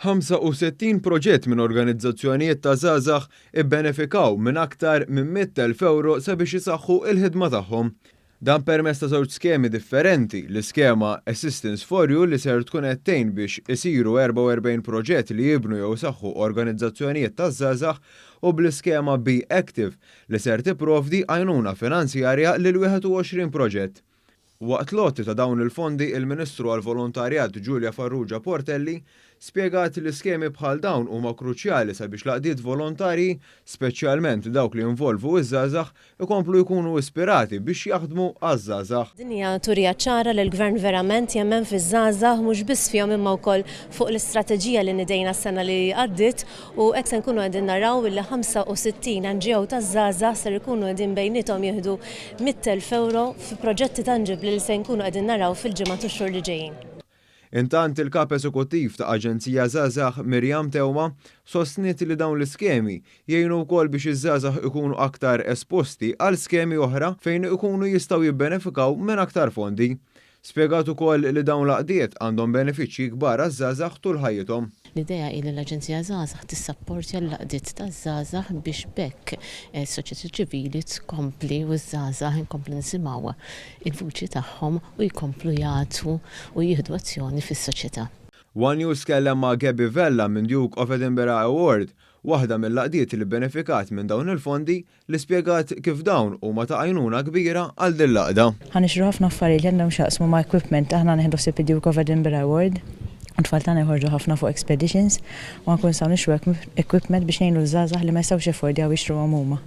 65 proġett minn organizzazzjonijiet ta' żgħażagħ ibbenefikaw minn aktar minn 100,000 ewro sabiex isaħħu l-ħidma tagħhom. Dan permezz ta' żewġ skemi differenti, l-iskema Assistance for You li ser tkun qed tgħin biex isiru 44 proġett li jibnu jew isaħħu organizzazzjonijiet taż-żgħażagħ u bl-iskema Be Active li ser tipprovdi għajnuna finanzjarja lil 21 proġett. Waqt l-għoti ta' dawn il-fondi, il-Ministru għall-Volontarjat Julia Farrugia Portelli spjegat li skemi bħal dawn huma kruċjali sabiex l-għaqdiet volontarji, speċjalment dawk li jinvolvu ż-żgħażagħ, ikomplu jkunu ispirati biex jaħdmu għaż-żgħażagħ. Din hija turija ċara li l-Gvern verament jemmen fiż-żgħażagħ, mhux biss fihom imma wkoll fuq l-istrateġija li nidejna s-sena li għaddiet U hekk se nkunu qegħdin naraw illi 65 NGO taż-żgħażagħ ser ikunu qegħdin bejniethom jieħdu 100,000 ewro fi proġetti tanġibbli li se nkunu qegħdin naraw fil-ġimgħat u x-xhur li ġejjin. Intant il-Kap Eżekuttiv ta' Aġenzija Żgħażagħ Miriam Teuma sostniet li dawn l-iskemi jgħinu wkoll biex iż-żgħażagħ ikunu aktar esposti għal skemi oħra fejn ikunu jistgħu jibbenefikaw minn aktar fondi. Spjegat ukoll li dawn l-għaqdiet għandhom benefiċċji kbar għaż-żgħażagħ tul ħajjithom. L-idea hi li l-Aġenzija Żgħażagħ tissapportja l-għaqdiet taż-żgħażagħ biex b'hekk is-soċjetà ċivili tkompli u ż-żgħażagħ inkomplu nisimgħu l-vuċi tagħhom u jkomplu jagħtu u jieħdu azzjoni fis-soċjetà. One News tkellem ma' Gabby Vella minn Duke of Edinburgh Award, waħda mill-għaqdiet li bbenefikat minn dawn il-fondi li spjegat kif dawn huma ta' għajnuna kbira għal din l-għaqda. Ħa nixtru ħafna affarijiet li għandhom x'jaqsmu ma' equipment, aħna nieħdu ħsieb id-Duke of Edinburgh Award u t-tfal tagħna joħorġu ħafna fuq expeditions u ħa nkunu nistgħu nixtru equipment biex ngħinu ż-żgħażagħ li ma jistgħux jaffordjaw jixtruhom huma.